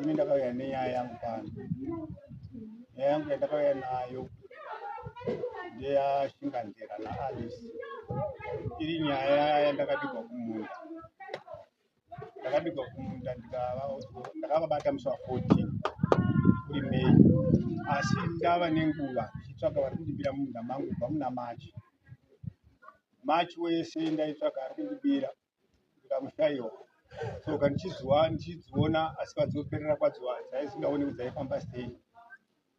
Ini ndakauya nenyaya yangu pano. Nyaya yangu yandakauya nayo ndeyaShinganzira naAlice. Iri nyaya yandakabigwa kumunda. Ndakabigwa kumunda ndakavabata musi wa 14 uri May. Asi ndava nenguva ndichitsvaga vari kundibira mumunda mangu kubva muna March. March wese ndaitsvaga ari kundibira ndikamushaiwa. Tsoka ndichidziona asi padzoperera kwadzo dzaisingaoneki dzaifamba sei.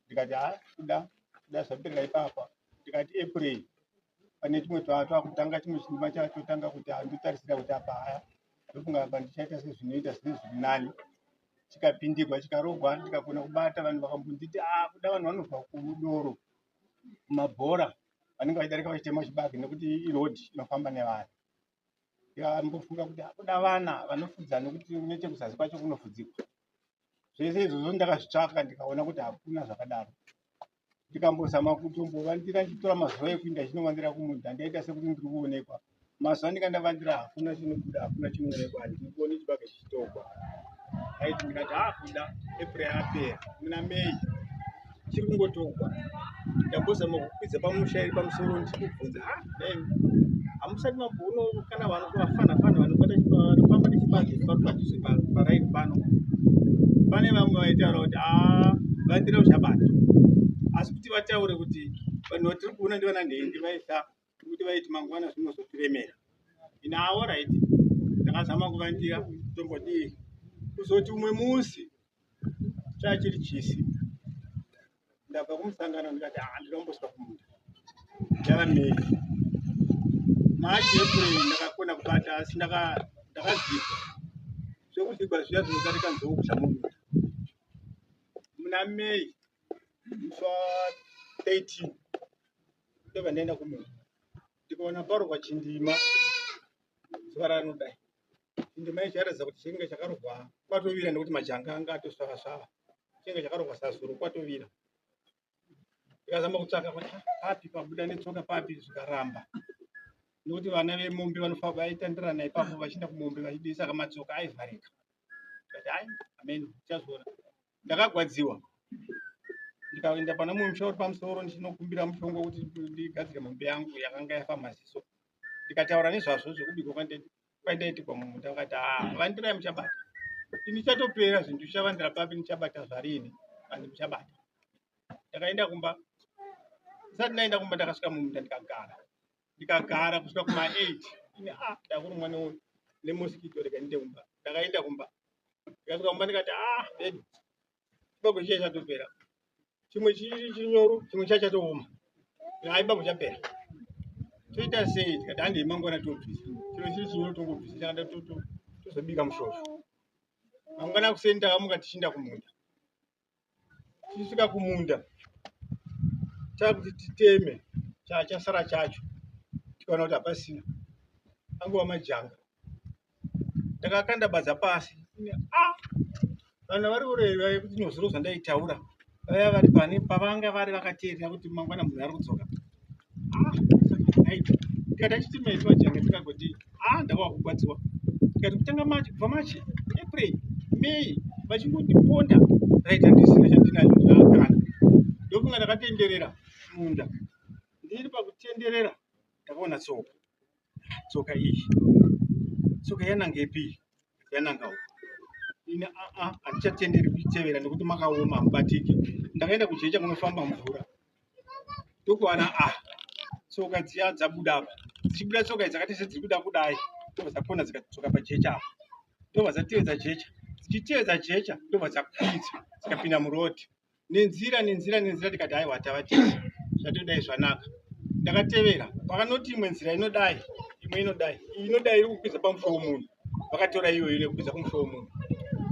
Ndikati ha kuda kuda zvaperera ipapa. Ndikati April pane tumwe twakutanga chimwe chindima chatotanga kuti handotarisira kuti apa haya ndofunga apa ndichaita sezvinoita zvine zviri nani. Chikapindigwa chikarogwa ndikakona kubata vanhu vakambonditi ah kuda vanhu vanobva kudoro kumabhora vanenge vachidarika vachitema chibage nekuti irodhi inofamba nevanhu. Ndikambofunga kuti kuda vana vanofudza nekuti nechekuzasi kwacho kunofudzikwa. Zvese izvozvo ndakazvitsvaka ndikaona kuti hakuna zvakadaro. Ndikambozama kutombovandira ndichitora mazuva ekuinda ndichinovandira kumunda ndaita sekuti ndiri kuonekwa. Mazuva andinga ndavandira hakuna chinobuda hakuna chinoonekwa handikuoni chibage chichitogwa. Aiti ndikati haa kuda April yapera muna May chiri kungotogwa. Ndambozama kukwidza pamusha iri pamusoro ndichikubvunza ah dai hamusati mamboonawo kana vafana fana vanobata vanofamba nechibage pari padhuze paraini pano. Pane vamwe vaitaura kuti haa vandira uchabata asi kuti vataure kuti vanhu vatiri kuona ndivana nhengi vaisa nekuti vaiti mangwana zvinozotiremera. Ini alright ndakazama kuvandira tombodii kuzoti umwe musi chachiri chisi ndabva kumusangano ndikati haa ndinombosvika kumunda yava May March April ndakakona kubata asi ndakazigwa zvekuzigwa zviya zvinodarika nzou kuchamumunda muna May musi wa 13 ndobva ndaenda kumunda ndikaona parogwa chindima zuva ranodai chindima ichi chairatidza kuti chinge chakarogwa kwatovira nekuti majanga anga atosvava svava chinge chakarogwa sazuro kwatovira ndikazama kutsvaka kuti ah, papi pabuda netsoka papi zvikaramba nekuti vana vemombe vanofamba vaitandirana ipapo vachienda kumombe vachidii saka matsoka aivharika ndikati hai amen tichazviona ndakagwadziwa ndikaenda pana mumwe musha uri pamusoro ndichinokumbira mushonga kuti ndigadzire mombe yangu yakanga yafa maziso ndikataura nezvazvo zvekubikwa kwandaitigwa mumunda vakati haa vandirai muchabata ini chatopera zvinhu ndichavandira papi ndichabata zvarini vanzi muchabata ndakaenda kumba ndisati ndaenda kumba ndakasvika mumunda ndikagara ndikagara kusvika kuma 8 ini a ah, ndakurumwa nemosquito rega ndiende kumba ndakaenda kumba ndikasvika kumba ndikati ah bedu chibago chiya chatopera chimwe chiri chinyoro chimwe chiya chatooma hai bago chapera toita sei tikati handei mangwana tobvisa chiro chiri chinyoro tongobvisa chakada tozobika mushosho mangwana kuseni takamuka tichiinda kumunda tichisvika kumunda takuti titeme chachasara chacho tikaona kuti hapasina angova majanga ndakakanda badza pasi ah! vanhu vari kureva kuti nozuro zvandaitaura vaya vari pane pavanga vari vakateerera kuti mangwana munhu ari kudzoka ah, tikati achitimaiti majanga tikagoti ah ndava kugwadziwa tikati kutanga machi kubva machi april may vachingondiponda right handisina chandinacho zvakana ndokunga ndakatenderera munda ndiri pakutenderera ndakaona tsoka tsoka iyi tsoka yanangepi yananga uko ini aa handichatenderi kuitevera nekuti makaoma hamubatiki ndakaenda kujecha kunofamba mvura ndokuwana a tsoka dziya dzabuda apa dzichibuda tsoka idzi dzakaita sedziri kuda kudai ndobva dzakona dzikatsoka pajecha apa ndobva dzatevedza jecha dzichitevedza jecha ndobva dzakwidza dzikapinda murodhi nenzira nenzira nenzira tikati haiwa tava tese zvatodai zvanaka ndakatevera pakanoti imwe nzira inodai imwe inodai iyi inodai iri kukwidza pamusha womunhu vakatora iyoyo nekukwidza kumusha womunhu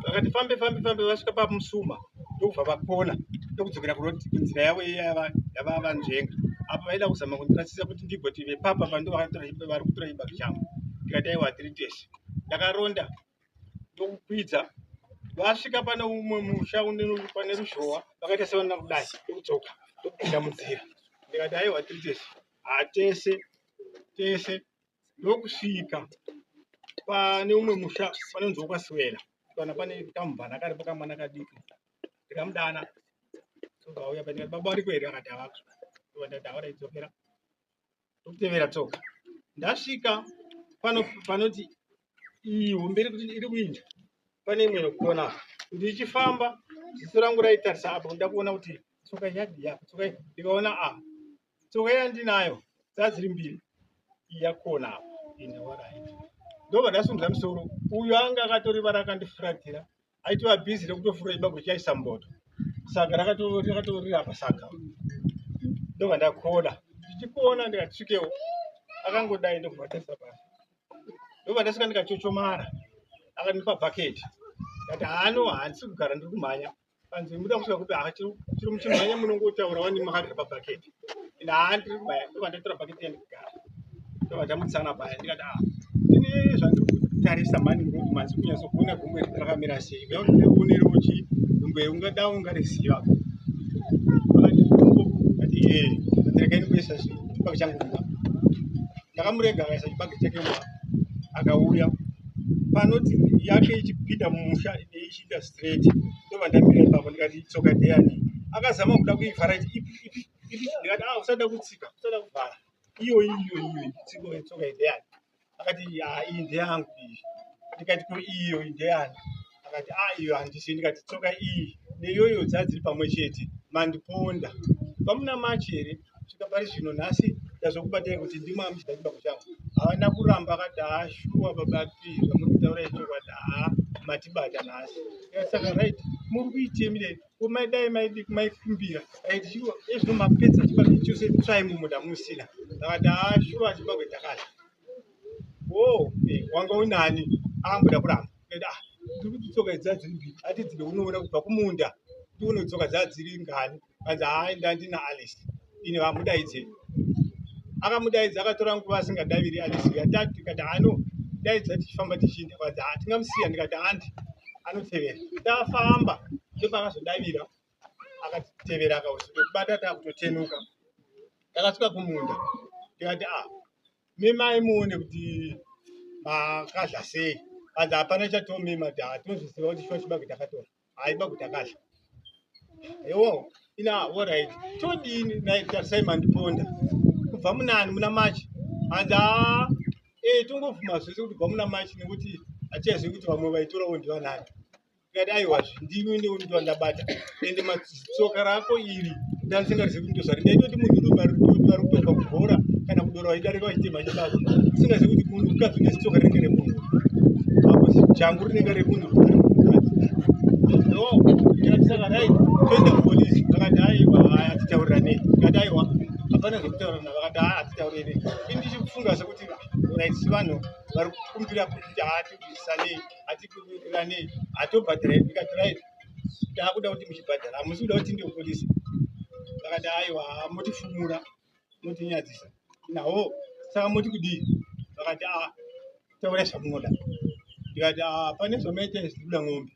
vakati fambe fambe fambe vasvika pamusuma ndokubva vakona ndokudzokera kunzira yavo yavavanzvenga apa vaida kuzama kundirasisa kuti ndigoti vepapa pando vari kutora chibage changu ndikati aiwa tiri tese ndakaronda ndokukwidza vasvika pane umwe musha pane ruzhowa vakaita sevanoda kudai ndokudzoka ndokupinda munzira ndikati aiwa tiri tese hatese tese ndokusvika pane umwe musha panonzi wokwasiwela. Kana pane kamubvana karipo kamwana kadiki ndikamudana tsoka auya pa ndikati baba variko here akati havako ndobva ndati haura idzokera ndokutevera tsoka ndasvika pano panoti iyi hombe iri kuinda pane imwe yokona ndichifamba ziso rangu raitarisa apo nda kuona kuti tsoka yadii apo tsoka ndikaona a tsoka yandinayo dzadziri mbiri yakona apo ine waraiti ndobva ndasundira musoro uyu anga akatorivara akandifuratira aitova busy rekutofura imba kuti chaisa mboto saka rakatorira apa saka ndobva ndakona ndichikona ndikati svikewo akangodai ndobva tarisa pasi ndobva ndasvika ndikachochomara akandipa bhaketi ndati haano handisi kugara ndiri kumhanya panzi muda kusvika kupi ah, chiri muchimhanya munongotaura wani makagara pabhaketi ende haa ndiri kumhanya ndobva ndatora bhaketi yandikugara ndobva ndamutsana paya ndikati ah ndine zvandiri kutarisa mhani muroad manzi kunyatso kuona gumbo iri rakamira sei uya kuti ndionerewo chii gumbo iri ungada ungariziva akati gumbo ati ee regai ndikuisa chibage changu mumba ndakamurega akaisa chibage chake mumba akauya panoti yake ichipinda mumusha ichiita straight ndobva ndamira ipapo ndikati tsoka ndeyani akazama kuda kuivhara ipi ipi ipi ndikati ah usada kutsika usada kuvhara iyoyi iyoyi iyoyi tsiko tsoka ndeyani akati ah iyi ndeyangu iyi ndikati ko iyo ndeyani akati ah iyo handisi ndikati tsoka iyi neyoyo dzadziri pamwe chete mandiponda pamuna machi here svika pari zvino nhasi ndazokubatai kuti ndimwe amuchida chibako changu havana kuramba akati haa shuwa baba p zvamuri kutaura ichokwadi haa matibata nhasi saka right muri kuitei mire dai maidi maikumbira right shuwa ezvino mapedza chibage chose tsvai mumunda musina akati haa shuwa chibage takadya wo eh, wanga unani akamboda kuramba ah, ndiri kuti tsoka idzi dzadziri mbiri atidzide unoona kubva kumunda tione tsoka dzadziri ngani kanzi haa ndandina Alice ini vamudaidze akamudaidza akatora nguva asingadaviri Alice uya tati tikati ano daidza tichifamba tichiinda kwanzi haa tingamusiya ndikati handi anotevera tafamba ndopakazodavira akatevera akazotobata takutotenuka takasvika kumunda ndikati ah memai muone kuti makadla sei kanzi hapana chatomema kuti hatinozviziva kuti shuwa chibage takatora haiba kuti akadya ewo ina orit todini nai tarisai mandiponda kubva munani muna machi hanzi haa e tongobvuma zvese kuti kubva muna machi nekuti hatichazivi kuti vamwe vaitorawo ndivanani ndikati aiwa zvindimi ndondabata ende matsoka rako iri ndandisingarizivi kuti ndozvari ndaitoti munhu uno vari kutobva kubhora kana kudora vaidarika vachitema chibaba singazivi kuti munhu mukadzi une zitsoka rinenge remunhu apo jangu rinenge remunhu mukadzi no ndikati saka right toenda kupolisi vakati aiwa haya hatitaurirane ndikati aiwa hapana zvekutaurirana vakati haa hatitaurirane ini ndichifunga sekuti right vanhu vari kukumbira kuti hatibvisanei hatikuwirirane hatobhadhara ndikati right taakuda kuti muchibhadhara hamusi kuda kuti ndiopolisi vakati aiwa motifumura motinyadzisa nawo saka moti kudii vakati a ah, taurai zvamunoda ndikati a ah, pane zvamaita izvi tikuda ng'ombe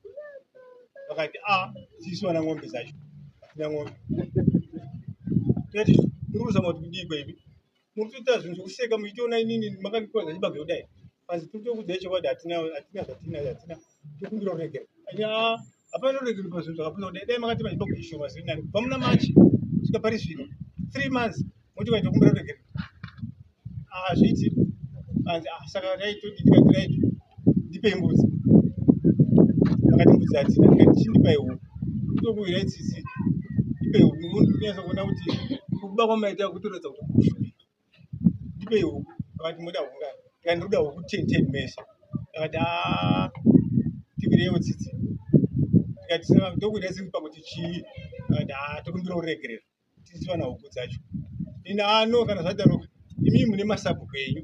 vakati a ah, tisu vana ng'ombe dzacho hatina ng'ombe tikati muri kuzama kuti kudii kweivi muri kutoita zvinhu zvokuseka muchitoona inini makandikwadza chibage kudai panzi tiri kutokudzai chokwadi hatina hatina zvatina hatina tokumbira kuregera anya hapana kuregera pazvinhu zvakapusa kudai dai makati machibage chishoma zviri nani kubva muna march kusvika pari zvino three months moti vaitokumbira kuregera hazviiti panzi ah, saka raitodi ndikati right ndipei mbudzi akati mbudzi hatina ndikati chindipai huku tokuwirai tsitsi ndipei huku ndikunyatsa kuona kuti kuba kwamaita kutoratidza kuti kushupika ndipei huku akati moda huku ngani ndikati ndikuda huku ten ten mese akati ah, tiwireiwo tsitsi ndikati saka ndokuita tsitsi pakuti chii akati ah, tokumbira kuregerera tisiwana huku dzacho ini ano ah, kana zvadaro imii mune masabhuku enyu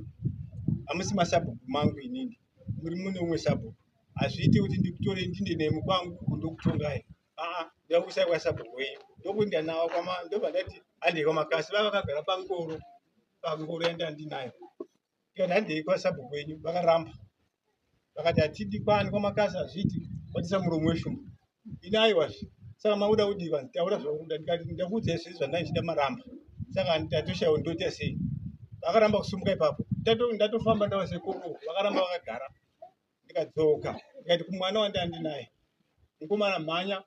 hamusi masabhuku mangu inini muri mune umwe sabhuku hazviiti kuti ndikutore ndinde nemi kwangu ndokutongai aa ndakuisai kwasabhuku wenyu ndokuinda nawo kwama ndobva ndati handei kwamakasi vava vakagara pangoro pangoro yandandinayo ndikati handei kwasabhuku wenyu vakaramba vakati hatidi kwani kwamakasi hazviiti watisa muromo weshumba ini aiwazve saka makuda kudii vanhu taura zvakuda ndikati ndakuudzai zvese zvandanga ndichida maramba saka ndatoshaiwa ndoita sei vakaramba kusumuka ipapo ndatofamba ndava sekoko vakaramba vakagara ndikadzoka Ndikati kumwana wandandinaye, mukomana mhanya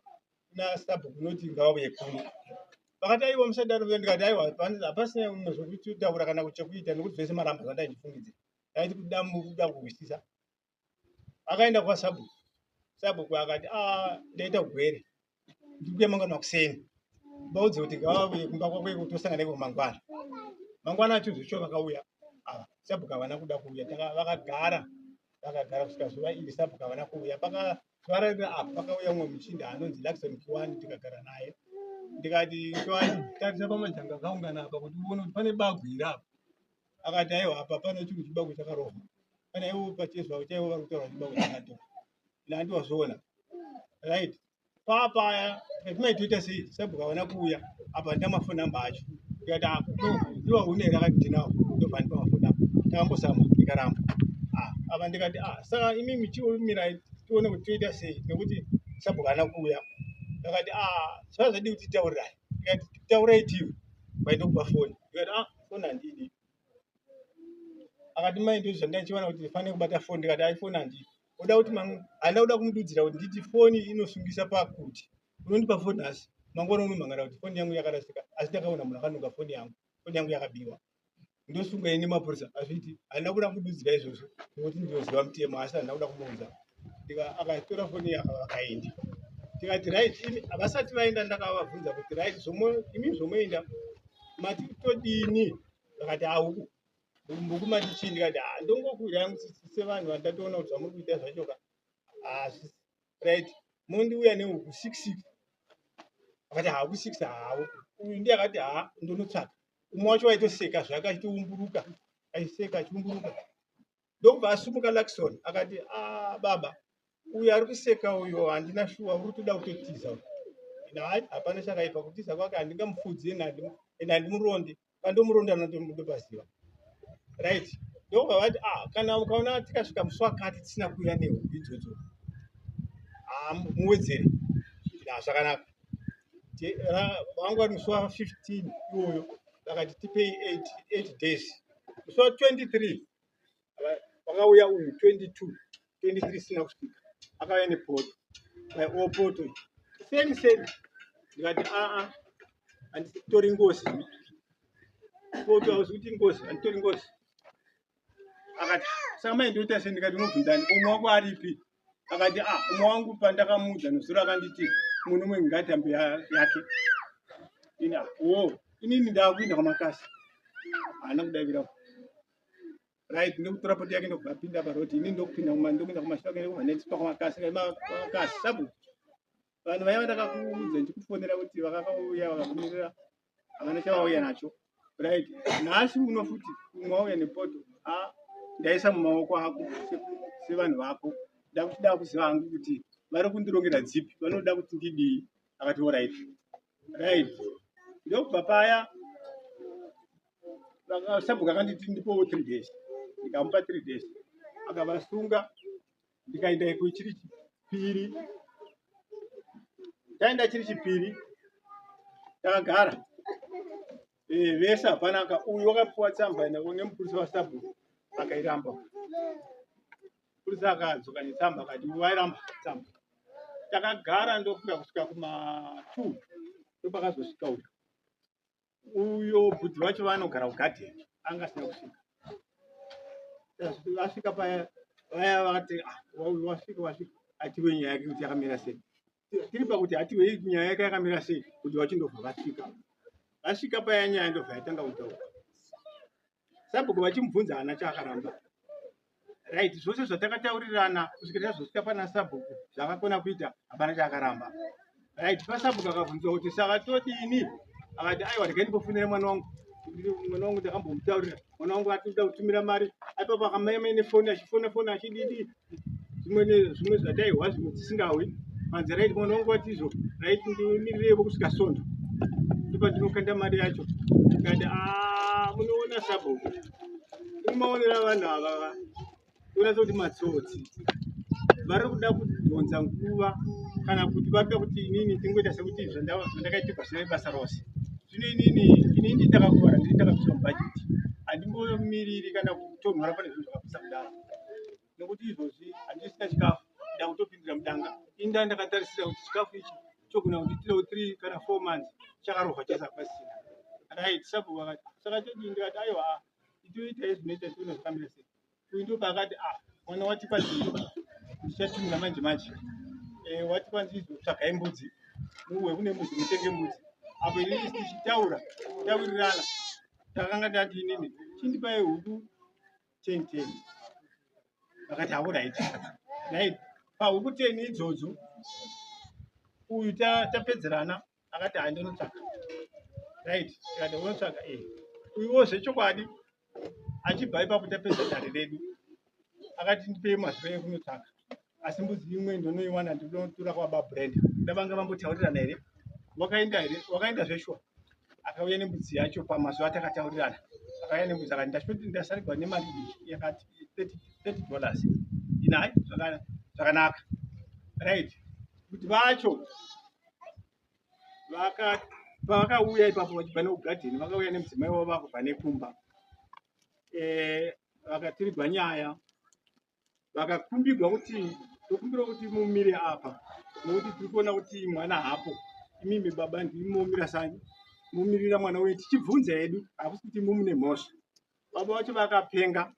kuna sabhuku unoti ngavauye kuno. Vakati aiwa musadaro, ndikati aiwa hapasina zvekutaura kana chekuita nekuti zvese maramba zvandaichifungidzira. Ndaiti kuda kuda kuhwisisa. Akaenda kwasabhuku, sabhuku akati ah, ndaita gwere ndikuya mangwana makuseni vaudze kuti ngavauye kumba kwako iko tosangana iko mangwana. Mangwana acho zvicho vakauya ava sabhuku havana kuda kuuya, vakagara vakagara kusvika zuva iri sabhuku havana kuuya. Zuva raira apa pakauya umwe muchinda anonzi Luckson Kiwani, tikagara naye. Ndikati Kiwani, tarisa pamajanga akaungana apa kuti uone kuti pane bagwi here apa. Akati aiwa, apa pane chinhu chibagwe chakarohwa, pane ivo pachezvavo chaivo vari kutaura chibagwe chakatorwa. Ina handiwazviona right papaya tatimaitoita sei sabhuku havana kuuya apa ndina mafoni namba acho. Ndikati ah, no iwa une here? Akati ndinawo, ndobva ndipa mafoni namba. Takambozama ikaramba. Ah, apa ndikati ah, saka imimi chiomirai tione kuti toita sei nekuti sabhuku haana kuuya. Ndakati ah, zvava zvadii kuti titaurirane? Ndikati taurai tiwe vaindokupa foni. Ndikati ah, foni handidi. Akati mai, ndizvo zvandachiwana kuti fanire kubata foni. Ndikati ai, foni handidi. Oda kuti handina kuda kumududzira kuti nditi foni inosungisa pakuti unondipa foni nhasi, mangwana unomhangara kuti foni yangu yakarasika, asi ndakaona munhu akanonga foni yangu, foni yangu yakabiwa, ndosunga ini nemapurisa. Azviti handina kuda kududzira izvozvo nekuti ndinoziva mutemo, asi handina kuda kumuudza. Akatora foni yaka vakaenda. Tikati right, imi havasati vaenda ndakavabvunza kuti right, imi zvomoenda mati todini? Vakati auku mbuku mati chii? Ndikati ah, ndongokwira yangu sevanhu vandatoona kuti zvamuri kuita zvachoka hazvisi right, mondiuya nehuku 66. Akati haku 6 hawo uyu ndiye. Akati ha, ndonotsvaka. Umwe wacho waitoseka zvake achitoumburuka, aiseka achiumburuka. Ndokubva asumuka Luckson akati a baba, uyu ari kuseka uyo handina shuwa, uri kutoda kutotiza uyu. Hai, hapana chakaipa kutiza kwake, handingamufudzi ende handimurondi, pandomuronda ndopaziva right. Ndokubva vati ah, kana ukaona tikasvika musi wakati tisina kuuya nehuku idzodzo, ah, muwedzere. Ah, zvakanaka. Vanga vari musi wa15 iwoyo, vakati tipei 8 days. Musi wa23 vakauya, uyu 22, 23 sina kusvika, akauya nepoto o poto same same. Ndikati aa, handitori ngozi, poto hauzi kuti ngozi, handitori ngozi. Akati saka mai ndoita sei? Ndikati unobvunzani, umwe wako aripi? Akati ah, umwe wangu pandakamuudza nezuro akanditi munhu umwe ngatambe yake. Ini ah, wo inini ndakuenda kwamakasi. Haana kudavira. Right, ndokutora poto yake ndokubva apinda paroti, ini ndokupinda ndokuenda kumashure ndokubva ndaiswa kwamakasi. Kwamakasi sabu vanhu vaiva ndakakuudza ndichikufonera kuti vakakauya vakakumirira, havana chavauya nacho. Right, nhasi uno futi umwe wauya nepoto. A ndaisa mumaoko ako sevanhu vako, ndakuchida kuziva hangu kuti vari kundirongera dzipi, vanoda kuti ndidii. Akati alright right. Ndokubva paya sabhuku akanditi ndipowo 3 days, ndikamupa 3 days, akavasunga. Ndikaenda iko chiri chipiri, taenda chiri chipiri, takagara vese hapana. Uyu wakapiwa tsamba nemupurisa wasabhuku akairamba. Purisa akadzoka netsamba akati wairamba tsamba. Takagara ndofunga kusvika kuma 2, ndopakazosvika uyu uyo bvudzi vacho vanogara kugadheni, anga asina kusvika. Vasvika paya vaya vakati ah, wasvika wasvika, atiwe nyaya yake kuti yakamira sei. Tiri pakuti hatiwei nyaya yake yakamira sei kuti vachindobva vasvika. Vasvika paya nyaya ndobva yatanga kutaura, sabhuku vachimubvunza haana chaakaramba. Right, zvose zvatakataurirana kusvikira tazosvika pana sabhuku zvakakona kuita, hapana chaakaramba. Right, pasabhuku akabvunzwa kuti saka todini? Akati aiwa, regai ndimbofonera mwana wangu, mwana wangu ndakambomutaurira, mwana wangu atoda kutumira mari. Aipapo akamai nefoni achifona fona achididi zvimwe nezvimwe zvataihwa, zvimwe dzisingahwi panze. Right, mwana wangu watizvo right, ndimirirevo kusvika Sondo ndopandinokanda mari yacho. Ndikati "Ah, munoona sabhuku, umaonera vanhu ava unatsa kuti matsotsi, vari kuda kudhonza nguva kana kuti vari kuda kuti inini tingoita sekuti zvandakaitirwa zvine basa rose. Zvino inini ndakakuvara, ndini ndakabviswa mubhajeti, handimbomiriri kana kutonhora pane zvinhu zvakapisa kudaro nekuti izvozvi handisina chikafu. Takutopindira mudanga. Inda ndakatarisira kuti chikafu ichi chogona kundiitirawo 3 kana 4 months chakarohwa chese hapasisina. Right, sabhuku akati saka todii? Ndikati aiwa, itoitai zvinoita tione zvakamira sei. Uyu ndo paakati ah, mwana watipa chii ndichatumira manje manje. Eh, wati kwanzi izotsvagai mbudzi, muwe kune mbudzi, mutenge mbudzi. Apo inini tichitaura tawirirana, takanga ndati inini chindipai huku 10 10. Vakati havo right right. Pahuku 10 idzodzo uyu tapedzerana akati hai ndonotsvaka. Right, tikati unotsvaka e uyuwo zvechokwadi achibva ipapo tapedza dare redu akati ndipei mazuva ekunotsvaka, asi mbudzi imwe ndonoiwana ndinotora kwaba Brenda. Ndavanga vambotaurirana here? Wakaenda here? Wakaenda zveshuwa, akauya nembudzi yacho pamazuva atakataurirana. Akauya nembudzi akati ndashoti ndasarigwa nemari yakati 30 dollars. Inai zvakanaka. Right, kuti vacho pavakauya ipapo vachibva nekugadheni, vakauya nemudzimai wavo vakubva nekumba, vakatirigwa nyaya, vakakumbirwa kuti tokumbira kuti mumire apa nekuti tiri kuona kuti mwana hapo, imimi baba ndimi momira sani mumirira mwana wenyu, tichibvunza hedu, hakusi kuti mumune mhosva. Baba vacho vakapenga.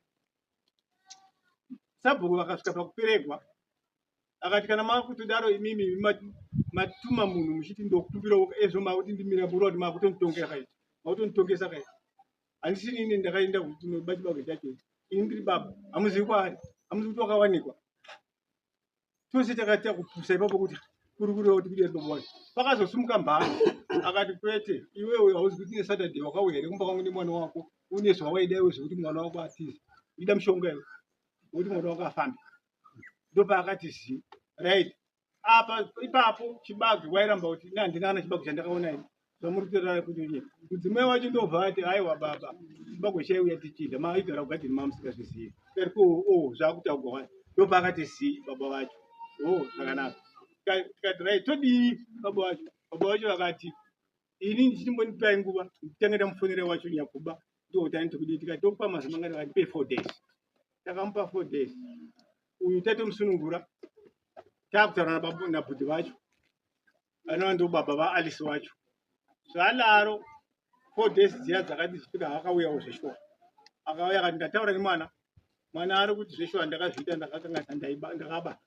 Sabhuku vakasvika pakuperegwa, akati kana makutodaro imimi matuma munhu muchiti ndokumbirawo, ezvo makuti ndimira mura kuti makutonditongera kai, makutonditongesa kai. Handisini ini ndakaenda kunoba chibage chacho, ini ndiri baba, hamuzivi kwaari, hamuzivi kuti wakawanikwa. Tose takati kupusa ipapo kuti kuri kureva kuti kudii baba wacho. Pakazosimuka mbano akati kwete, iwewe hauzi kuti neSaturday wakauya here kumba kwangu nemwana wako, une zvawaida iwe zvekuti mwana wako atize, ida mushonga iwe wekuti mwana wako afambe. Ndopaakati zi right apa ipapo chibage wairamba kuti ini handina kana chibage chandakaona ini zvamuri kutorara kuti unye. Mudzimai wacho ndobva ati aiwa baba, chibage chaiuya tichidya, maigara kugadheni mamusingazvizivi. Tikati ko o zvakutaurwa wani. Ndopaakati zi baba vacho o zvakanaka. Tikati right, todii baba vacho? Baba vacho vakati ini ndichimbonipai nguva nditange ndamufonera wacho nyakuba, ndokuti aniti kudii. Tikati tokupa mazuva mangani? Vakati ndipe 4 days. Takamupa 4 days, uyu tatomusunungura, takutaura nabhudhi vacho vanova ndo baba vaAlice wacho. Zvadaro 4 days dziya dzakati zvisvika, akauyawo zveshuwa. Akauya akati ndataura nemwana, mwana ari kuti zveshuwa ndakazviita, ndakakanganisa, ndakaba,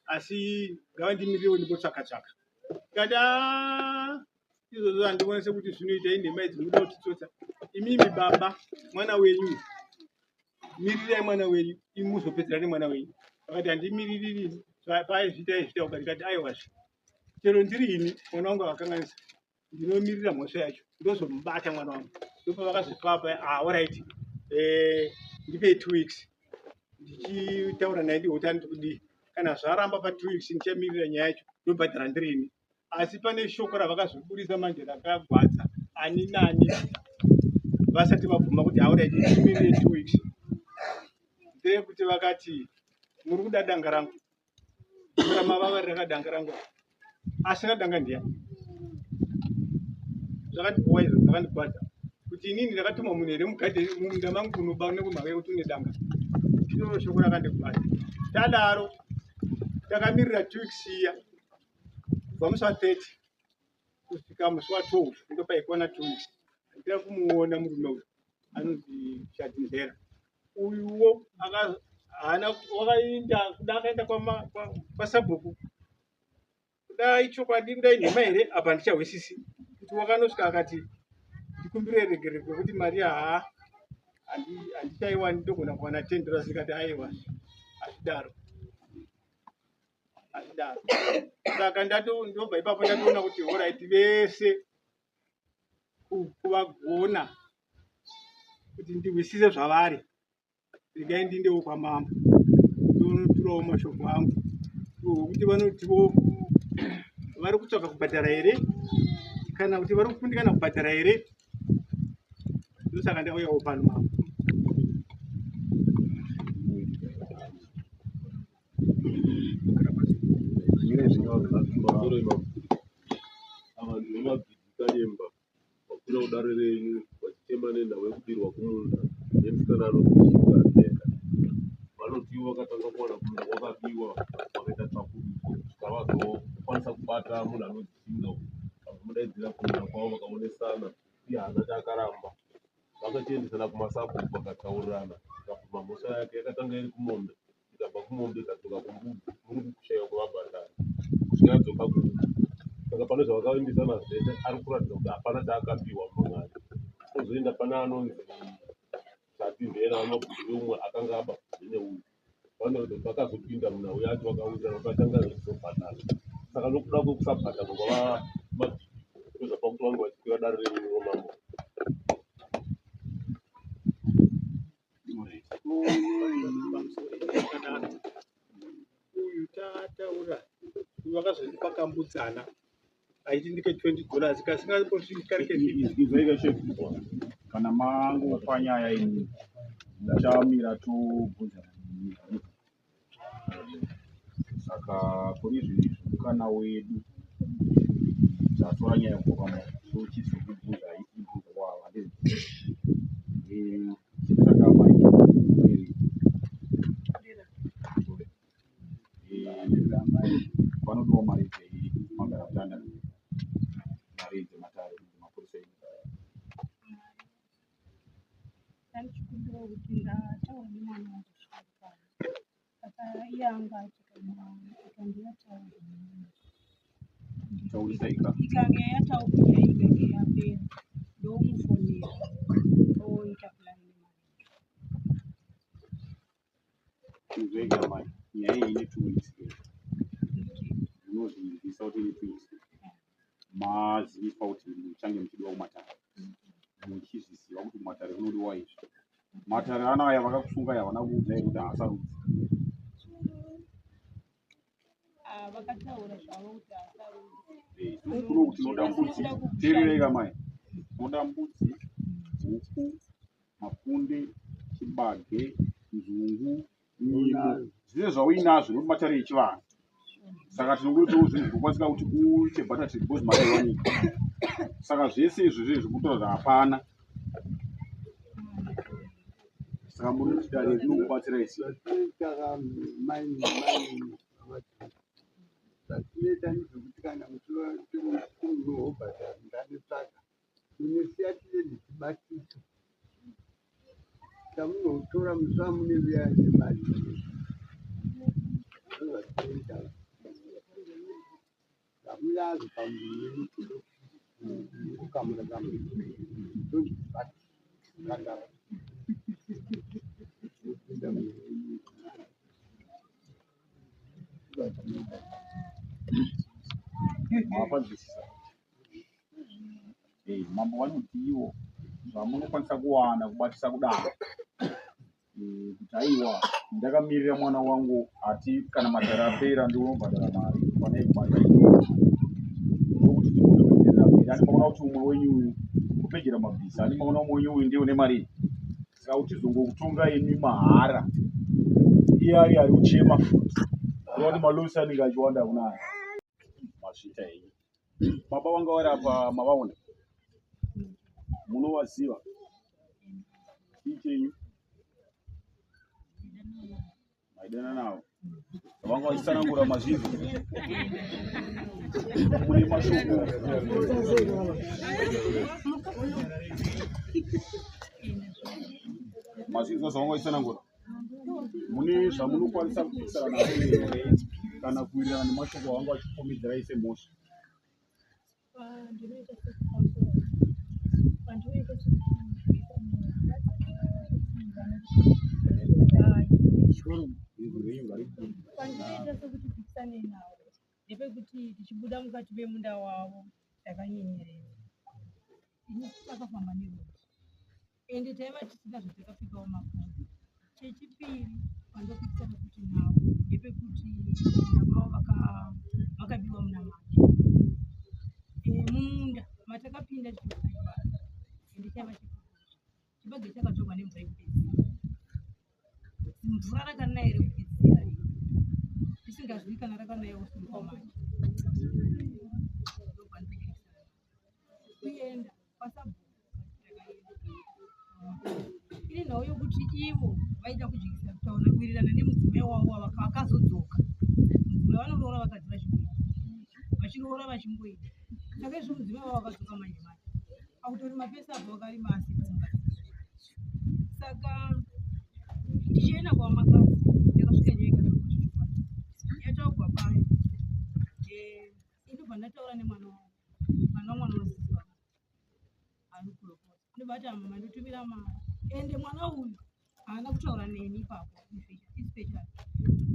asi ngavandimirirewo ndimbotsvaka tsvaka. Tikati izvozvo handione sekuti zvinoita, inhema idzi, munoda kutitsotsa imimi baba, mwana wenyu mirirai mwana wenyu, imi muzopedzera nemwana wenyu. Vakati handimiririri, paizviita izviita uka. Ndikati aiwazve, chero ndiri ini mwana wangu akakanganisa ndinomirira mhosva yacho, ndozomubata mwana wangu. Ndopavakazopapa ah, alright, ndipei 2 weeks ndichitaura naye ndikuti anditi kudii. Kana zvaramba pa 2 weeks ndichamirira nyaya yacho, ndobhadhara ndirini. Asi pane shoko ravakazoburisa manje rakagwadza ani nani vasati vabvuma kuti alright ndimirire 2 weeks, nderekuti vakati muri kuda danga rangu, ramavavarira danga rangu, asina danga ndiyani. Zvakandibhowa izvo, zvakandikwadza kuti inini ndakatuma munhu here mugadheni mumunda mangu kunoba nekumhaka yekuti une danga. Iroro shoko rakandikwadza. Tadaro takamirira 2 weeks iya, kubva musi wa30 kusvika musi wa12 ndopaikwana 2 weeks. Handina kumuona murume uyu anonzi Shadinzera uyuwo, haana wakaenda kuda, akaenda kwasabhuku kudai chokwadi kudai nhema here apa handichahwisisi kuti wakanosvika akati ndikumbire regerero kwekuti mari haa handichaiwani, ndogona kuwana 10 dollars. Ndikati aiwa, hazvidaro, hazvidaro. Saka ndobva ipapo ndatoona kuti alright, vese kuvagona kuti ndihwisise zvavari, regai ndindewo kwamambo ndonoturawo mashoko angu kuti vanotiwo vari kutsvaka kubhadhara here kana kuti vari kukundikana kubhadhara here. Ndosaka ndauyawo pano mambo. Ava ndivamabhidhi Kanyemba vakwira kudare renyu vachichema nenhau yekubirwa kumunda nemusikana anonzi Shinga Ndeka. Vanoti ivo vakatanga kuwana kumunda kwakabiwa vakaita munhu anonzi Shinga uyu. Vakamudaidzira kumunda kwavo vakaonesana iye haana chaakaramba. Vakachiendesana kumasabhuku vakataurirana akabvuma mhosva yake yakatanga iri kumombe ikabva kumombe ikadzoka kumbudzi muri kushaiwa kwevabhadhari kusvika yadzoka kuhuku. Saka pane zvavakavimbisana zvese ari kuratidza kuti hapana chaakapiwa mumang'ani. Ozoenda pane anonzi Tatimhera vamabhuku veumwe akanga aba neuyu. Vanoti vakazopinda munhau yacho vakawirirana vakatanga kuzobhadhara. Saka nokuda kwekusabhadharwa kwavamabhiki ndozvapa kuti vange vachikwira dare renyu romambo. Uyu tataura vakazondipa kambudzana aiti ndike 20 dollars kasingambosviki kari ke 50. Izwaika chef kana mangopa nyaya ini muchamira tobvunzana nemi. Saka kuri izvi mukana wedu tatora nyaya kubva kwamuri tochizokubvunzai tichibvunza kwava handiti chekutanga mai Vanodiwa mari dzei magara mutanda mari dzematare mapurisa enyu. Ndanichikumbira kuti ndataura nemwana wangu kusvika saka iye anga ati kana ikange yataurwa Taurisa ika. Ikange yataurwa ikange yapera ndomufonera toita plan nemari. Inzwega mai, nyaya iyi ine 2 weeks. Munozvinzwisa kuti ine 2 weeks. Maziviswa kuti muchange muchidiwa kumatare, muchizviziva kuti kumatare kunodiwa izvi. Matare anaya vakakusungai havana kuudzai kuti haasarudzi? Ah, vakataura zvavo kuti haasarudzi. Kuno tinoda mbudzi. Teerereka mai, tinoda mbudzi, huku, makunde, chibage, nzungu, nyimo, zvese zvauinazvo nekuti matare echivanhu. Saka tinongoitawo zvinhu zvinokwanisika kuti uite barter trade because mari haiwanikwi. Saka zvese izvozvo izvi kutaura kuti hapana. Saka muri kuti dare rinokubatsirai sei? Zvatinoita mai zvatinoita ndezvekuti kana muchimuhobhadhara ndanetsvaga munosiya tine nechibatiso chamunotora musi wamunouya nemari. Ndozvatinoita zvamunazvo pamuviri kukamura kamura ndozvibatiso zvakadaro zvinopinda ndozvatinoita. Mapanzwisisa? Mambo vanoti ivo zvamunokwanisa kuwana kubatisa kudaro, kuti aiwa, ndakamirira mwana wangu ati kana matare apera ndinobhadhara mari kwanai kubata, ndokuti tigone kuenderera mberi. Ani maona kuti umwe wenyu uyu kupejera mabhisa, ani maona umwe wenyu uyu ndiye une mari. Saka uchizongokutonga imi mahara, iye ari kuchema futi unoona kuti malosi anenge achiwanda kunaye. Mazvita henyu. Baba vanga vari apa mavaona, munovaziva? Chii chenyu maidana navo vanga vachitsanangura mazvinhu? Mune mashoko mazvinzwa zvavanga vachitsanangura? Mune zvamunokwanisa kupikisana navo here kana kuwirirana nemashoko avanga vachikupomedzirai semhosva? Pandinoita pandinoita sekuti pikisane navo ndepekuti tichibuda mukati memunda wavo takanyenyerera, ini takafamba nerori ende taiva tisina zvatakapfekawo makumbo. Chechipiri pandopikisana kuti navo ndepekuti vavo vakabiwa muna March mumunda matakapinda tichibva ende chaiva chibage chakatorwa nemvura yekupedzisira. Mvura rakanaya rekupedzisira tisingazivi kana rakanaya usiku waMarch. Ndopandopikisana kuenda kwasabhuku takaenda iri nhau yokuti ivo vaida kudyisa kutaura kuwirirana nemudzimai wavo vakazodzoka. Mudzimai vanoroora vakadzi vachibwei. Vachiroora vachingoita. Saka izvo mudzimai wavo vakadzoka manje manje. Akutorima pese apo vakarima asi dzimba. Saka tichienda kwaMakasi yakasvika nyaya ikataurwa zvechokwadi. Yataurwa paya. Indobva ndataura nemwana wangu. Mwana wamwana wasisi vangu. Ari kuropota. Ndobva ati mama ndotumira mari. Ende mwana uyu haana kutaura neni ipapo especially.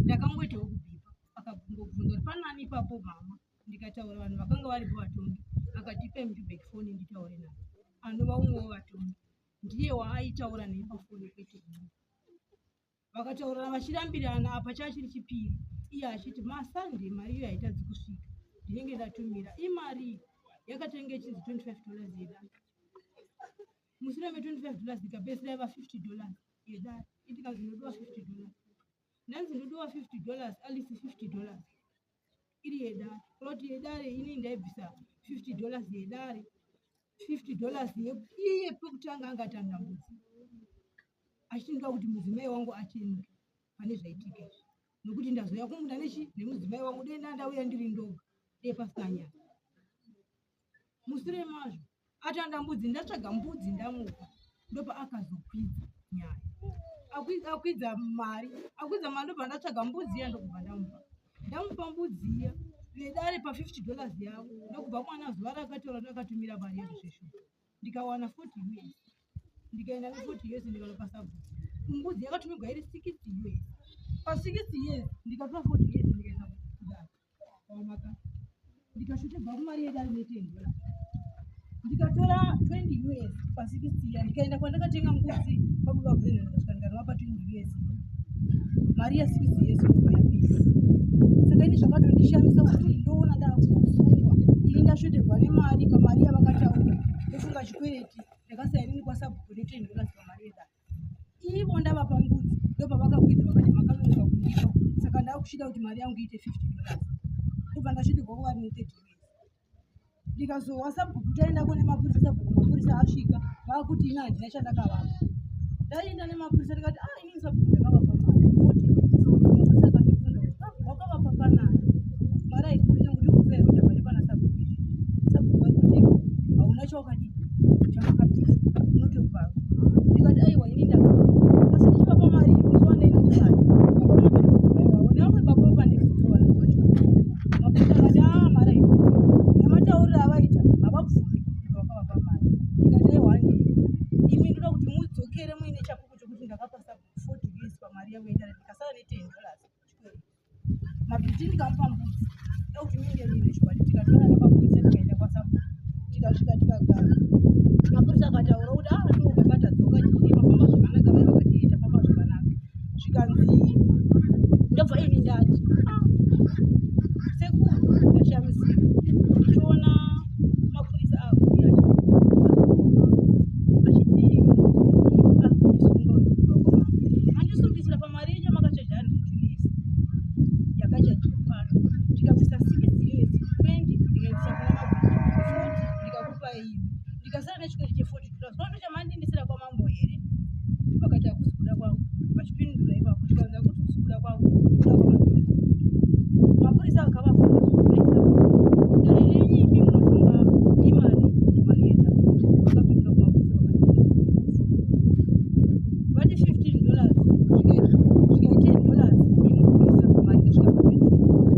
Ndakangoitawo kubhipa. Akangobvunza kuti panani ipapo mama. Ndikataura vanhu vakanga varipo vatongi. Akati ipe mujubheki foni nditaure naye. Anova umwe wevatongi. Ndiye waaitaura naye pafoni kwete ini. Vakataurana vachirambirana apa chachiri chipiri. Iye achiti maSunday mari iyo haitadzi kusvika. Ndinenge ndatumira. Imari yakatenge ichinzi $25 yedare. Mushure me$25 ikapedzisira yava $50 yedare. Itikanzi ndodiwa $50. Ndanzi ndodiwa $50 at least $50 iri yedare. Kureva yedare ini ndaibvisa $50 yedare. $50 iye pekutanga anga atanda mbudzi. Achiti ndoda kuti mudzimai wangu achenuke pane zvaitika izvi. Nokuti ndazouya kumunda nechi nemudzimai wangu dei ndauya ndiri ndoga dei pasina nyaya. Mushure mazvo atanda mbudzi ndatsvaga mbudzi ndamupa ndopa akazokwidza nyaya. Akwidza mari, akwidza mari ndobva ndatsvaga mbudzi iya ndokubva ndamupa. Ndamupa mbudzi iya vedare pa $50 yavo ndokubva mwana zuva rakataura ndakatumira mari yezvesvo. Ndikawana 40 US. Ndikaenda ne 40 US ndikanopa sabhuku. Mbudzi yakatumirwa iri 60 US. Pa 60 years ndikatora 40 US ndikaenda kudare kwaMakasi. Ndikashoterwa kumari yedare ne $10. Ndikatora 20 US pa 60 years ndikaenda kwandakatenga mbudzi kwababa Brenda ndikasvika ndikanovapa 20 US. Mari ya 60 years ndobva yapera. Saka ini zvakatondishamisa kuti ndoona ndakusungwa. Ini ndashoterwa nemari pamari yavakataura. Ndofunga chikwereti ndakasiya inini kwasabhuku ne $10 pamari yedare. Ivo ndavapa mbudzi ndopavakakwidza vakati makanonoka kundipa. Saka ndakuchida kuti mari yangu iite $50. Ndobva ndashoterwa kuvari ne 30 US. Ndikazowa sabhuku taendako nemapurisa sabhuku mapurisa asvika vakuti ini handina chandakavapa. Ndaenda nemapurisa ndikati ah inini sabhuku ndakavapa mari 40 US. Mapurisa akandibvunza kuti ah wakavapa panani. Mari haikuri nekuti kufa here kuti hapane pana sabhuku izvi. Sabhuku vari kuti hauna chawakadii chawakabvisa unotopa. Ndikati aiwa ini ndakavapa. Asi ndichivapa mari iyi musi wandaenda nemari ndakaona pane mudzimai wavo nevamwe baba vepanext door vanhu vacho. Mapurisa akati ah mari haikuri. Nematauriro avaita havabvumi kuti wakavapa mari. Ndikati aiwa handei. Imi ndoda kuti mudzokere muine chapupu chokuti ndakapa sabhuku 40 US pamari yangu yedare ndikasara ne $10 chikwereti. Mabhiti ndikamupa mbudzi. Ndoda kuti munge muine chokwadi. Tikatora nemapurisa tikaenda kwasabhuku. Tikasvika tikagara. Mapurisa akataura kuti ah ndo baba tadzoka chii mafamba zvakanaka vai vakati tafamba zvakanaka. Zvikanzi ndobva ini ndati ah sekuru ndashamisika ndichiona mapurisa akuuya achiti ari kundisunga mandisungisira pamari yenyu yamakachaja 100 US yakachajiwa pano ndikabvisa 60 US 20 ndikaendesa kuna mabhiti 40 ndikakupa imi ndikasara nechikwereti che 40 dollars kwando chamandindisira kwamambo here vakati hakusi kuda kwangu vachipindura ipapo tikanza kuti kusi kuda kwangu kuda kwamabhiti mapurisa akavabvunza aisa dare renyu imi munotonga imari mari yedare vakapindura kumapurisa vakati $15 vati $15 svikai $10 imupurisa mari ikasvika pa 24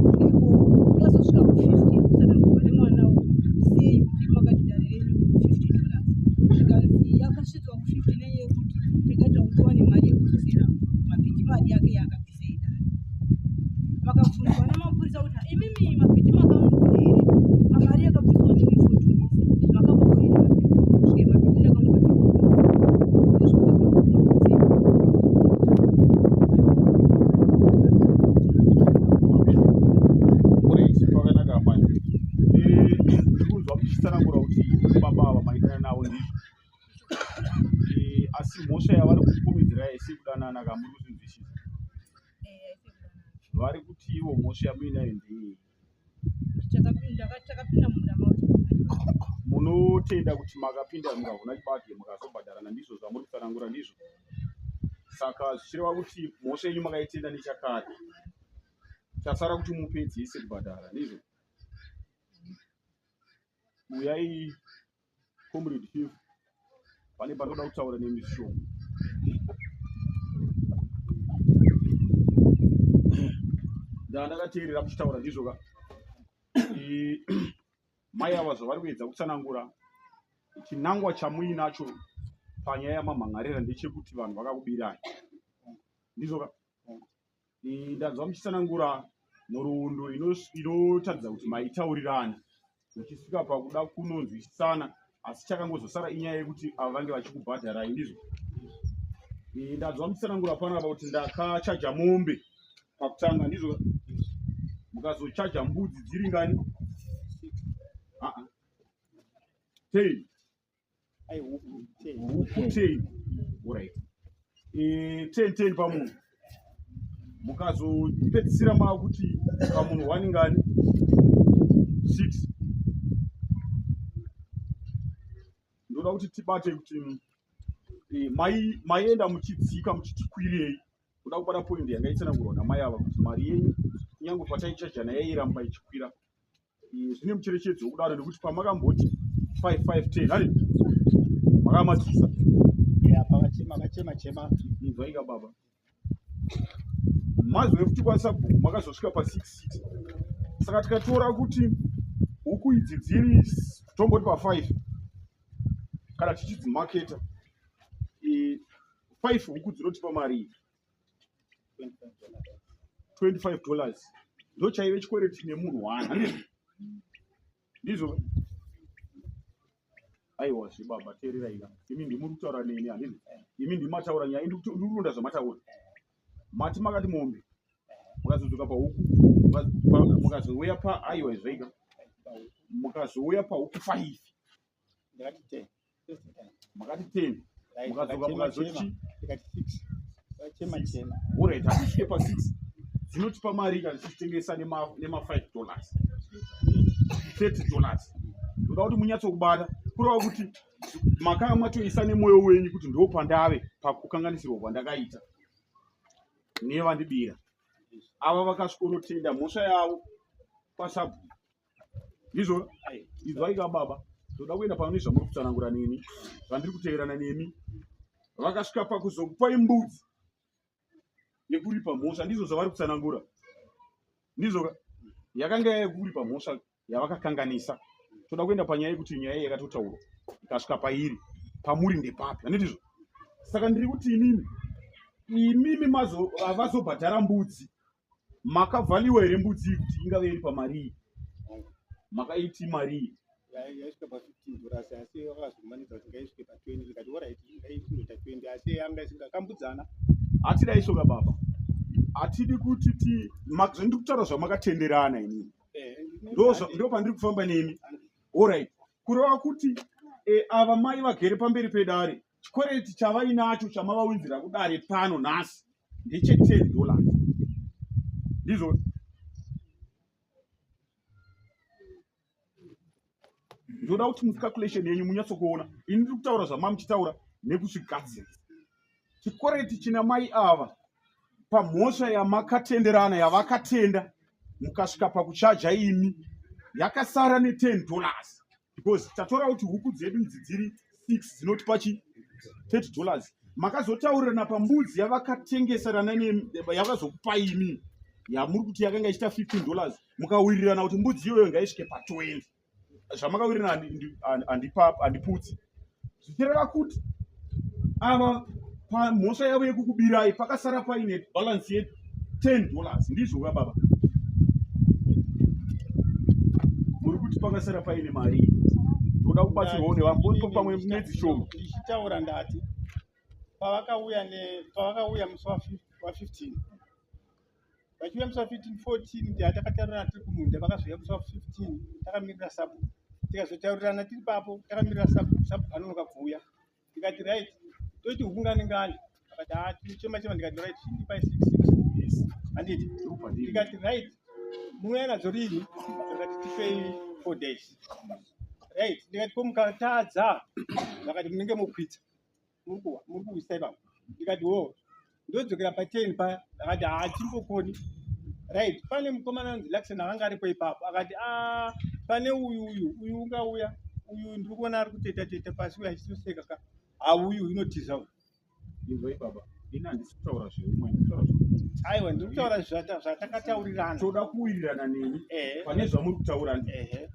svikaiko yazosvika ku 50 kutsanangurwa nemwana sei kuti makati dare renyu $50 zvikanzi yakasvitswa ku 50 nenyaya yekuti takaita kuti tiwane mari yekudzosera mabhiti mari yake yaakabvisa yedare vakabvunzwa nemapurisa kuti imimi mabhiti makamupa here pamari yakabviswa nemi 40 years makapawo here mabhiti svike mabhiti ndakamupa 20 ndozvavakapindura mapurisa Alright, pakanaka amai. Ndikunzwa muchitsanangura kuti baba ava maidana navo ndizvo. Asi mhosva yavari kukupomedzirai sekudanana ka muri kuzvinzwisisa. Vari kuti ivo mhosva yamuinayo ndeyei? Takapinda mumunda mavo. Munotenda kuti makapinda mukavhuna chibage mukazobhadharana ndizvo zvamuri kutsanangura ndizvo? Saka zvichireva kuti mhosva yenyu makaitenda nechakare. Chasara kuti mupedzise kubhadhara ndizvo? Uyai Comrade Chief, pane panoda kutaura nemi zvishoma. Ndandakateerera muchitaura ndizvo ka. Mai ava zvavari kuedza kutsanangura chinangwa chamuinacho panyaya yamamhan'arira ndechekuti vanhu vakakubirai. Ndizvo ka? Ndanzwa muchitsanangura nhoroondo inotaridza kuti maitaurirana muchisvika pakuda kunonzwisisana asi chakangozosara inyaya yekuti ava vange vachikubhadharai ndizvo ndanzwa muchitsanangura panapa kuti ndakachaja mombe pakutanga ndizvo mukazochaja mbudzi dziri ngani 10 huku 10 orit 10 10 pamunhu mukazopedzisira maakuti pamunhu one ngani 6 ndoda kuti tibate kuti maienda muchidzika muchiti kwirei ndoda kubata point yanga itsanangurwa namai ava kuti mari yenyu kunyange pataichajana yairamba ichikwira Zvine mucherechedzo wekudaro nekuti pamakamboti 5 5 10 hani makamatisa Yeah, pavachema vachema chema. Inzwaika baba mazove kuti kwasabhuku makazosvika pa 6 6 saka tikatora kuti huku idzi dziri tomboti pa 5 kana tichidzimaketa 5 huku dzinotipa mari iyi 25 dollars ndochaive chikwereti nemunhu one handizvo ndizvo aiwa zvebaba teereraika imi ndimuri kutaura neni handizvo imi ndimataura nyaya ndikuronda zvamataura mati makati mombe mukazodzoka pahuku mukazouya pa aiwa zvaika mukazouya pahuku 5 Ndakati 10. First time. Makati 10. Right, Mukadzoka vakachema mukazoti chema. chii? Ndikati 6. Vachema Six. chema. Alright, hatisvike pa 6. Dzinotipa mari kana tichitengesa nema 5 dollars. 30 dollars. Ndoda kuti munyatsokubata. Kureva kuti makanga matoisa nemwoyo wenyu kuti ndo pandave pakukanganisirwa kwandakaita. Nevandibira. Ava vakasvikonotenda mhosva yavo kwasabhuku. Ndizvo izwai ka baba, ndoda kuenda pano nezvamuri kutsanangura neni, zvandiri kuteerana nemi. Vakasvika pakuzokupai mbudzi yekuripa mhosva, ndizvo zvavari kutsanangura. Ndizvo ka yakanga yekuripa mhosva yavakakanganisa. Toda kuenda panyaya yekuti nyaya iyi yakatotaurwa ikasvika pairi, pamuri ndepapi, handitizvo? Saka ndiri kuti inini imimi vazobhadhara mbudzi Makavhaliwa here mbudzi iyi kuti ingave iri pamarii? Makaiti marii? Yaisvika pa 15 dollars asi vakazomanidza kuti ngaisvike pa 20 ndikati orit ngaindoita 20 asi yanga isinga kambudzana. Hatidi isoka baba. Hatidi kuti ti zvandiri kutaura zvamakatenderana inini. Eh, Ndo pandiri kufamba nemi. Orit. Kureva kuti eh, ava mai vagere pamberi pedare chikwereti chavainacho chamavaunzira kudare pano nhasi ndeche 10 dollars ndizvo ndoda kuti mucalculation yenyu munyatsokuona ini ndiri kutaura zvamamuchitaura nekuzvigadzirisa chikwereti china mai ava pamhosva yamakatenderana yavakatenda mukasvika pakuchaja imi yakasara ne 10 dollars because tatora kuti huku dzedu idzi dziri 6 dzinotipa chi 30 dollars makazotaurirana pambudzi yavakatengeserana yavazokupai imi yamuri kuti yakanga ichiita 15 dollars mukawirirana kuti mbudzi iyoyo ngaisvike pa 20 zvamakawirirana handiputsi zvichireva kuti ava pamhosva yavo yekukubirai pakasara paine balance ye 10 dollars ndizvo ka baba muri kuti pakasara paine mari ndoda kubatsirwawo nevambo pamwe mwedzi shoma ndichitaura ndati pavakauya ne pavakauya musi wa 15 vachiuya musi wa 15 14 ndi takataurirana tiri kumunda vakazouya musi wa 15 takamirira sabhuku tikazotaurirana tiri papo takamirira sabhuku sabhuku anonoka kuuya ndikati right toiti huku ngani ngani akati haa tinochema chema ndikati right chindipai 66 handiti ndikati right munouya nadzo rini akati tipei 4 days right ndikati ko mukatadza vakati munenge mokwidza muri kuwisa ipapo ndikati wo ndodzokera pa10 paya akati haa chimbokoni right pane mukomana anonzi Luckson akanga aripo ipapo akati a ah, Pane uyu uyu uyu ungauya uyu ndiri kuona ari kuteta teta pasi uyu achitoseka ka hauyu unotiza uyu. Inzwai baba, ini handisi kutaura zveumwe, ndiri kutaura zveumwe. Aiwa, ndiri kutaura zvatakataurirana. Toda kuwirirana nemi Ehe. pane zvamuri kutaura ndi. Ehe.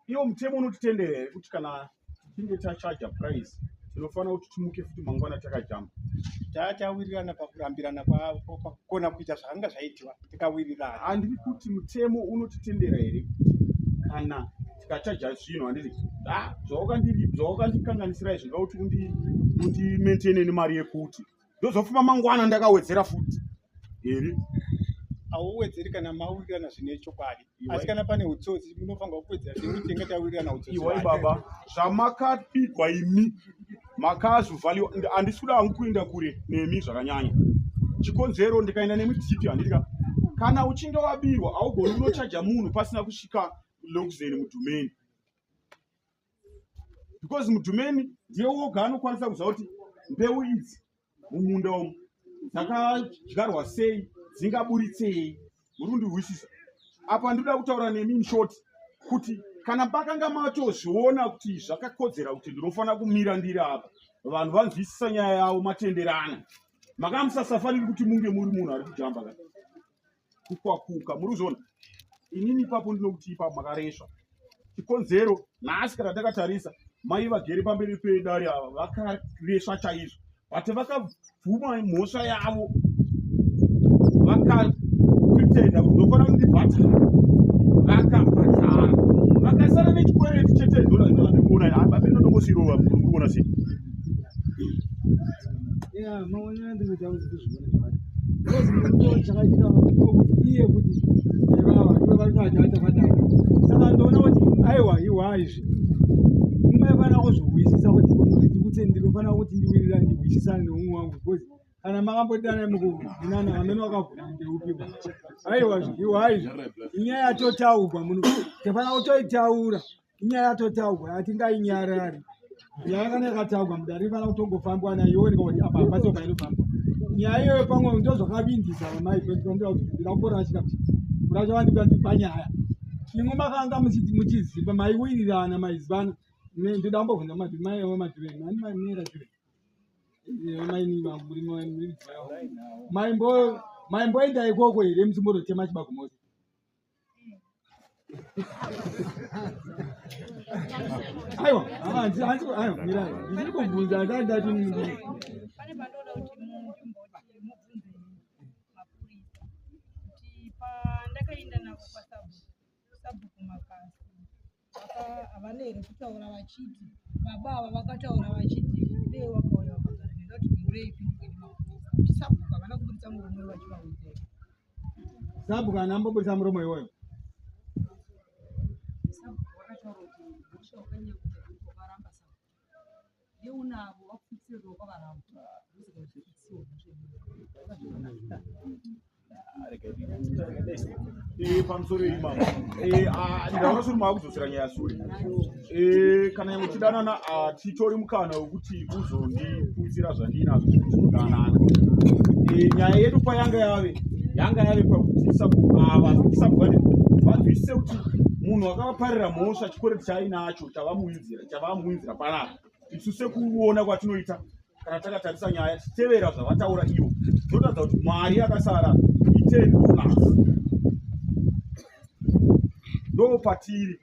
Iwo mutemo unotitendera here kuti kana tichinge tachaja price tinofanira kuti timuke futi mangwana takajamba? Tatawirirana pakurambirana pakukona kuita zvakanga zvaitiwa, tikawirirana. Handiri kuti mutemo unotitendera here kuti kana tikachaja zvinhu, handiti zvawakandikanganisira izvi, ndoda kuti undimaintaine nemari yekuti ndozofuma mangwana ndakawedzera futi here? Hauwedzeri kana mawirirana zvine chokwadi, asi kana pane utsotsi munofanirwa kuwedzera nekuti tinge tawirirana utsotsi. Iwai hwacho. baba, zvamakapigwa imi makazovhaliwa, handisi kuda hangu kuenda kure nemi zvakanyanya. Chikonzero ndikaenda nemi deep, handiti kana uchinge wabirwa haugoni unochaja munhu pasina kusvika loxen mudhumeni, because mudhumeni ndiye woga anokwanisa kuziva kuti mbeu idzi mumunda umu dzakadyarwa sei, dzingaburitsei. Muri kundihwisisa apa? Ndinoda kutaura nemi in short kuti kana pakanga matozviona kuti zvakakodzera kuti ndinofanira kumira ndiri apa, vanhu vanzwisisa nyaya yavo, matenderana, makanga musasafaniri kuti munge muri munhu ari kujamba ka kukwakuka. Muri kuzviona? Inini ipapo ndinokuti ipapo makaresva. Chikonzero nhasi kana takatarisa mai vagere pamberi pedare ava vakaresva chaizvo, but vakabvuma mhosva yavo, vakapretenda kuti ndofanira kundibhadhara, vakabhadhara, vakasara nechikwereti chete. Ndora ndikuona ndongosirova. Muri kuona sei? Ya, maonero andiri kuita kuti ndizvione zvakati, because murume chakaitika kuti iye kuti ivava ivo vari kuita takadai, saka ndoona kuti aiwa, iwa izvi imaifanira kuzvihwisisa kuti ndinofanira kuti ndiwirirane, ndihwisisane neumwe wangu, because kana makambodana mukubvinana amene wakavhuna ndeupi. Aiwa, iwa izvi inyaya yatotaurwa, muno tafanira kutoitaura. Inyaya yatotaurwa, hatingainyarari. Nyaya kana yakataurwa mudare ifana kutongofambwa nayo, ioneka kuti apa hapasiwo painofamba nyaya iyoyo. Pamwe ndo zvakavindisa vamai kuti ndida kumborashika kurasha vandikuda ndiri panyaya imwe makanga muchiziva, maiwirirana, maizivana. Ndida kumbobvunza mai vamadhuveni ani manera dhuveni maini maimboenda ikoko here muchimbototema chibago mose? Aiwa, aiwa, mirai, ndichiri kubvunza, handati ndati. Pane pandoda kuti mundimboti mubvunze mapurisa kuti pandakaenda navo kwasabhuku, sabhuku Makasi, havana here kutaura vachiti baba ava vakataura vachiti dei wakauya wakagara nenda kuti mhinduro ipindurwe nemapurisa kuti sabhuku havana kuburitsa murume vachivaudza here? Sabhuku haana ambobudisa muromo iwoyo. Sabhuku vakataura kuti mhosva wakanyanya kuita wakaramba sabhuku yeunavo vakufutsire ruoko vakaramba, ndosaka zvichitsiwa mhosva. Pamusoro imama, ndaona suri maakudzosera nyaya sure. Kana nyangwe tichidanana, titori mukana wekuti uzondiputsira zvandinazvo zvekuti todanana. Nyaya yedu payanga yave, yanga yave pakuti sabhuku ava, sabhuku vanzwisise kuti munhu akavaparira mhosva, chikwereti chaainacho chavamuunzira, chavamuunzira panapa. Isu sekuona kwatinoita, kana takatarisa nyaya tichitevera zvavataura ivo, zvinoratidza kuti mari yakasara i$10. Ndo patiri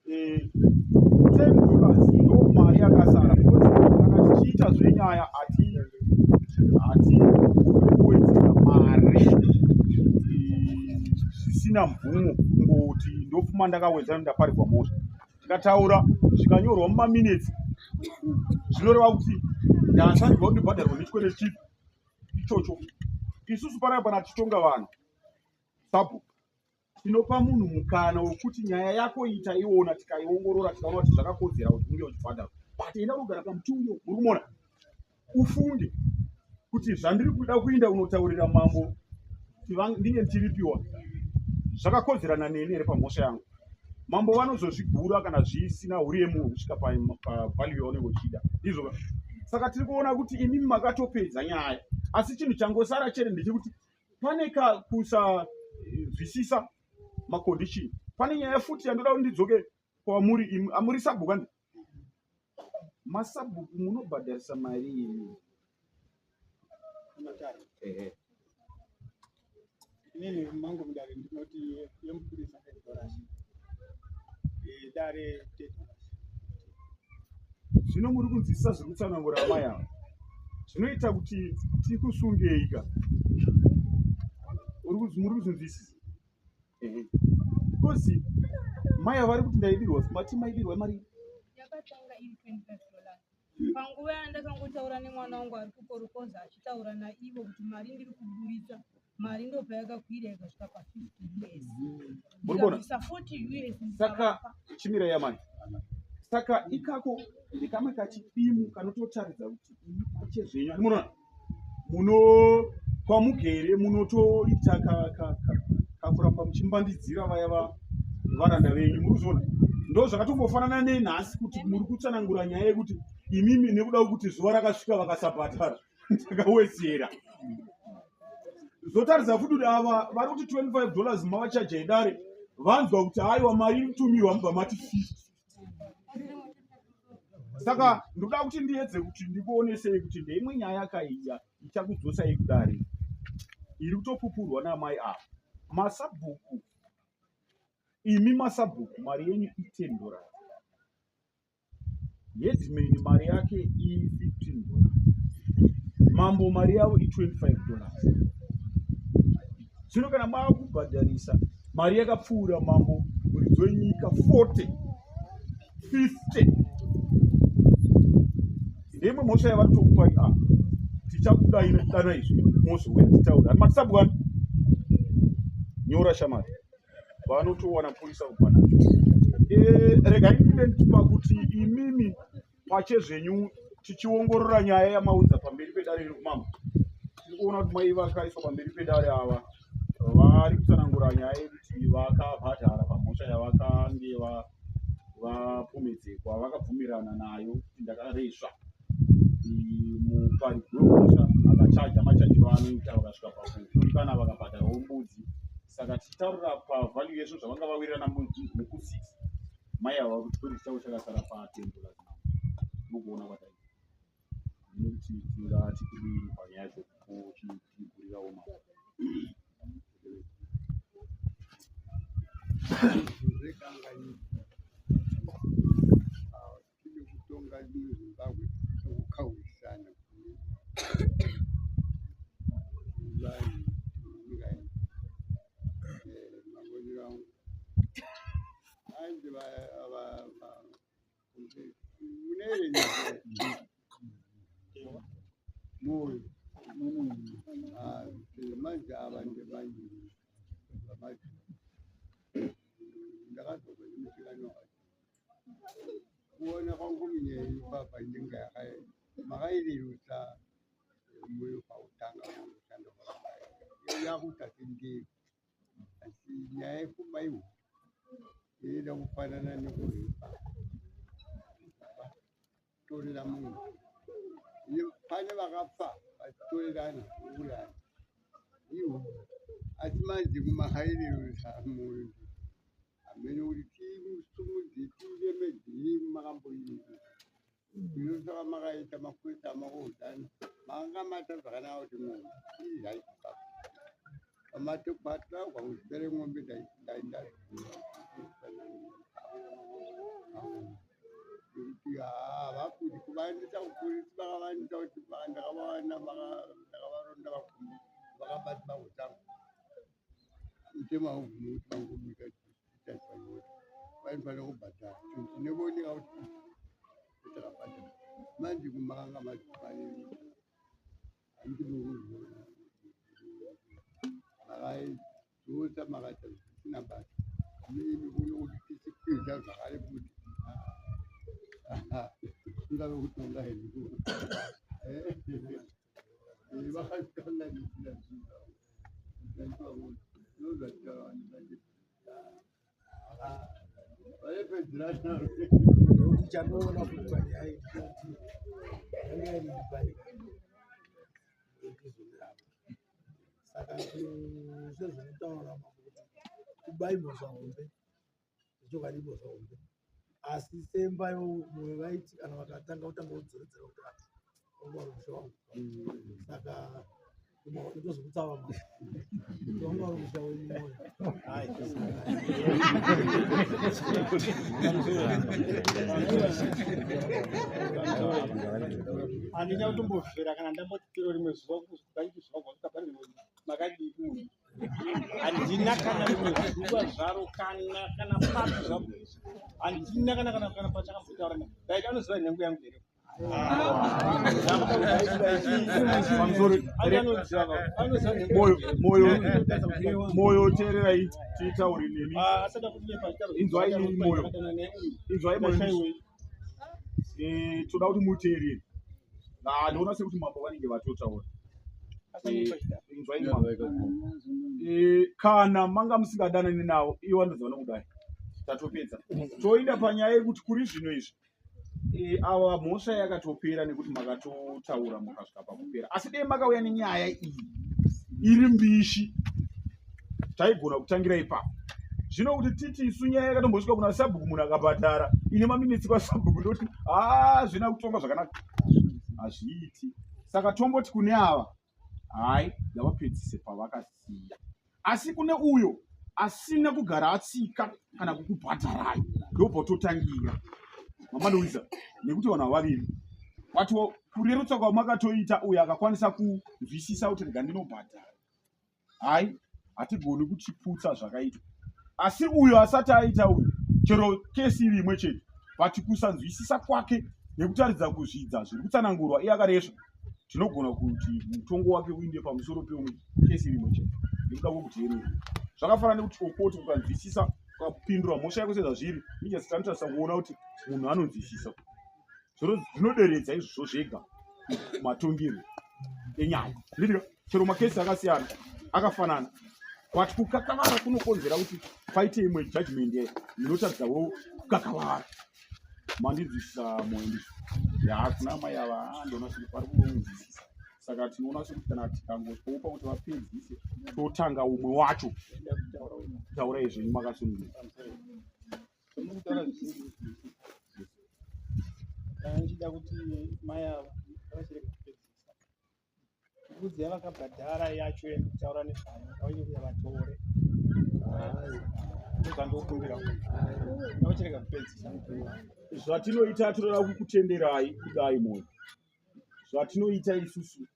kuti $10 ndo mari yakasara, because kana tichiita zvenyaya hati kuwedzera mari zvisina mvumo, kungoti ndofuma ndakawedzera, ndaparirwa mhosva. Tikataura zvikanyorwa mumaminutes, zvinoreva kuti ndasanirwa kuti ndibhadharwe nechikwereti chipi ichocho. Isusu panapa pana tichitonga vanhu, sabhuku tinopa munhu mukana wekuti nyaya yako iyi taiona, tikaiongorora, tikaona kuti zvakakodzera kuti unge uchibhadharwa, but enda unogara pamuti uyo uri kumona, ufunge kuti zvandiri kuda kuinda unotaurira mambo kuti ndinge ndichiripiwa zvakakodzerana neni here pamhosva yangu. Mambo vanozozvigura kana zvisina uremu kusvika pavalue yaunenge uchida. Ndizvo saka tiri kuona kuti imimi makatopedza nyaya, asi chinhu changosara chete ndechekuti pane kakusanzwisisa. Macondition. Pane nyaya futi yandoda kuti ndidzoke kwamuri imi amuri sabhuku andi masabhuku munobhadharisa mari imi. Matare. Ehe. Inini mangu mudare ndinoti yemupurisa $8. Dare $10. Zvino muri kunzwisisa zviri kutsanangura amai ava zvinoita kuti tikusungei ka. Muri kuzvinzwisisa? Ehe. Because mai ava vari kuti ndaidirwa, mati maidirwa mari Yakatanga iri $25. Panguva yandakangotaura nemwana wangu ari kukorokoza achitaura naivo kuti mari ndiri kuburitsa, mari ndopayakakwira ikasvika pa50 US. Muri kuona? Ndikabvisa 40 US. Saka ndikavapa. Chimirai amai. Saka ikako ndekamwe kachidimu kanototaridza kuti imi pachezvenyu ani munoona muno kwamugere munotoita kakuramba muchimbandidzira vaya varanda venyu. Muri kuzviona? Ndo zvakatongofanana nenhasi kuti muri kutsanangura nyaya yekuti imimi nekuda kwekuti zuva rakasvika vakasabhadhara takawedzera. Zvotaridza futi kuti ava vari kuti $25 mavachaja idare, vanzwa kuti aiwa mari iri kutumirwa mubva mati 50. Saka ndoda kuti ndiedze kuti ndikuonesei kuti ndeimwe nyaya kaiya ichakudzosai kudare iri kutopupurwa namai ava. Masabhuku, imi masabhuku mari yenyu i$10, headman mari yake i$15, mambo mari yavo i$25. Zvino kana maakubhadharisa mari yakapfuura mambo muridzi wenyika 40 50, ndeimwe mhosva yavari kutokupai. A tichakudana izvi mozouya titaura. Hani matisabwani nyora shamari vanotowana purisa kubva nacho. Regai ndide pakuti imimi pachezvenyu tichiongorora nyaya yamaudza pamberi pedare iri kumambo, tiri kuona kuti mai vakaiswa pamberi pedare ava vari kutsanangura nyaya yekuti vakabhadhara pamhosva yavakange vapomedzekwa, vakabvumirana nayo kuti ndakaresva. Muparidzi wemhosva akachaja machajiro anoita, vakasvika pakukurikana, vakabhadharawo mbudzi. Saka tichitaurira pavalue yezvinhu zvavanga vawirirana, mbudzi huku 6, mai ava kuti chikwereti chavo chakasara pa$10. Nokuona kwataita nekuti tingati kudini panyaya yacho kuchigurirawo mari. Zvekanganisa tine kutonga muZimbabwe nokukaurisana kune vanhu munyika yedu. Mavonero angu hanzi munere moyo manje ava ndevanye vamazi ndakazobva nemusikana wakati kuona kwangu munyaya ipapa inenge makairerutsa moyo pautanga kushanda yakuita sendero, asi nyaya yekuba iwo inoda kufanana nekurepa torera munhu. Pane vakafa vachitorerana kuuraya iwo, asi manje makairerutsa moyo hamene kuti timusumudze tiremedzei makamboirerutsa. Inosaka makaita makwesa amakoutano makanga maita zvakanaka kuti munhu iri right papa pamatokwatagwa muzita remombe. Ndainda nekuti havafuti kuvaendesa kupurisi, vakavaendesa kuti ndakavawana, ndakavaronda vakabata vakutanga mutemo haubvumi kuti vangobika chitasanyota, vanofanira kubhadhara chinhu chinooneka kuti takabhadhara. Manje kumakanga madziparerutsa handinouzviona makaidzosa makaita zvisina basa imi kuno kuti tichikwidza zvakare futi kungave kutonga hedu vakakanganisira zvinhu zvavo ndozvatitaura vaipedzerana. Nokuti chandoona kuti panyaya iyi ndechekuti yanga iri mibairo yekuzorapa, saka sezvinotaura mambo kuti Kuba imhosva hombe, zvechokwadi imhosva hombe, asi semba mwoyo vaiti kana vakatanga kutanga kudzoredzera kuti ah, wanga uri musha wangu, saka ndozokutsawa mama wanga uri musha wenyu mwoyo. Handina kutombobvira kana ndambotiro rimwe zuva kuzuva makadii munhu handina kana rimwe zuva zvaro kana kana papi zvapo handina kana kana kana pachakambotaura naye like anoziva nhengo yangu here? Moyo, teererai titaure nemi. Inzwai moyo, inzwai moyo. Toda kuti muteerere. Ndoona sekuti mambo vanenge vatotaura. Inzwai mambo. Kana manga musingadanani navo, ivo vanoziva nokudai. Tatopedza. Toenda panyaya yekuti kuri zvino izvi. Ava mhosva yakatopera nekuti makatotaura mukasvika pakupera, asi dei makauya nenyaya iyi iri mbishi taigona kutangira ipapo. Zvino kuti titi isu nyaya yakatombosvika kuna sabhuku, munhu akabhadhara ine maminitsi kwasabhuku, ndoti haa zvina kutonga zvakanaka hazviiti. Saka tomboti kune ava hai ngavapedzise pavakasiya, asi kune uyo asina kugara atsika kana kukubhadharai ndobva totangira mamandowiza, nekuti vanhu havaviri but kurerutsa kwamakatoita uyo akakwanisa kunzwisisa kuti rega ndinobhadhara, hai hatigoni kuchiputsa zvakaitwa. Asi uyo asati aita uyu, chero kesi iri imwe chete, but kusanzwisisa kwake nekutaridza kuzvidza zviri kutsanangurwa iye akaresva, tinogona kuti mutongo wake uinde pamusoro peumwe kesi iri imwe chete nekuda kwekuteerera. Zvakafanana nekuti okoti ukanzwisisa ukapindura mhosva yako sezvazviri, mijasi tanotarisa kuona kuti munhu anonzwisisa, zvinoderedza izvozvo zvega matongero enyaya. Ndidika chero makesi akasiyana akafanana, but kukakavara kunokonzera kuti paite imwe judgment inotaridzawo kukakavara. Mandinzwisisa moyo? Ndizvo ya kuna amai ava ndoona sekuti vari kunzwisisa, saka tinoona sekuti kana tikangotopa kuti vapedzise totanga umwe wacho. Taurai zvenyu makasununguka. Kana ndichida kuti mai ava vachirega kupedzisa mbudzi yavakabhadhara yacho yandikutaura nezvayo, ngavaite kuti vatore, ndozvandokumbira, ngavachirega kupedzisa. Zvatinoita, tinoda kukutenderai kudai moyo. Zvatinoita isusu,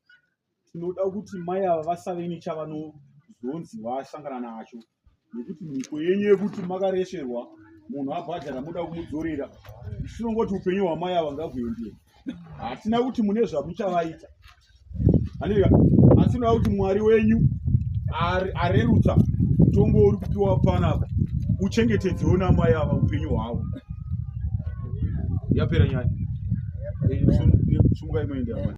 tinoda kuti mai ava vasave nechavanozonzi vasangana nacho, nekuti mhiko yenyu yekuti makaresverwa munhu abhadhara muda kumudzorera. Isu tinongoti upenyu hwamai ava ngahuendere, hatina kuti mune zvamuchavaita handika, asi tinoda kuti Mwari wenyu arerutsa mutongo uri kupiwa panapa uchengetedzewo namai ava upenyu hwavo. Yapera nyaya, sumukai muende amai.